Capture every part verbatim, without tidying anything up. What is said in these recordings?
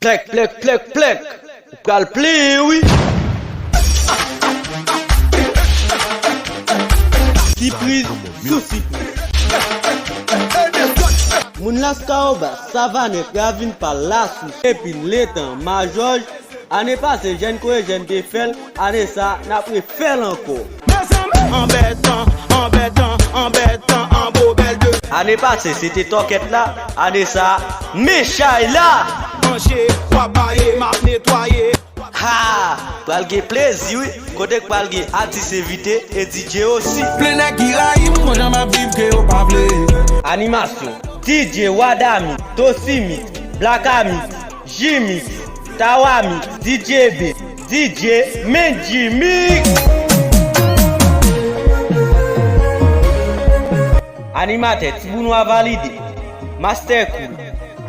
Plèk, plèk, plèk, plèk. Ou pral plenyen, wi. Sipriz sou sipriz. Moun Laskawobas, Savanèt, Ravin Pal, Lasous, epi Letan, Majòj, ane pase, Jèn Korejèn te fè l, ane sa, n ap refè l ankò. Mezanmi! Anbètan, anbètan, anbètan, anbo bèl de. Ane pase, se te tòkèt la, ane sa, men chay la! Manje, w ap baye, m ap netwaye. Ha! Pral gen plezi, wi. Kote k pral gen atis envite e D J osi. Plen nèg ki rayi m, bon jan m ap viv ke yo pa vle. Animasyon, D J Wadami, Tosimix, Black Amix, Jimix, Tawamix, D J B, D J Mendy Mix. Animatè, Ti Bounwa Valide, Master Cool,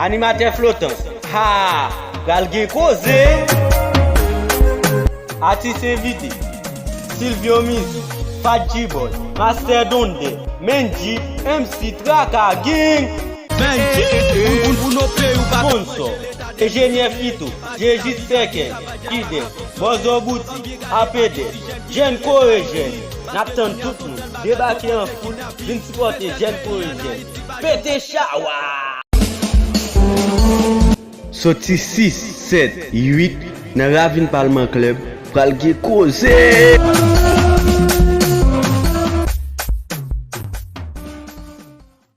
animatè flotan. Ha! Pral gen koze! Atis envite, Silvio Mizu, Fat G-Boy, Master Dondè, Mendy, M C Traka Gang. Sponsò, Enjenyè Fito, Jejit Sèkèy, Fidèl, Bòzò Boutik, Apedèl, Jèn Korejèn. N ap tann tout moun debake an foul, vin sipòte Jèn Korejèn. Pete chawa! Soti sis, sèt, uit nan Ravin Palman Club, pral gen koze!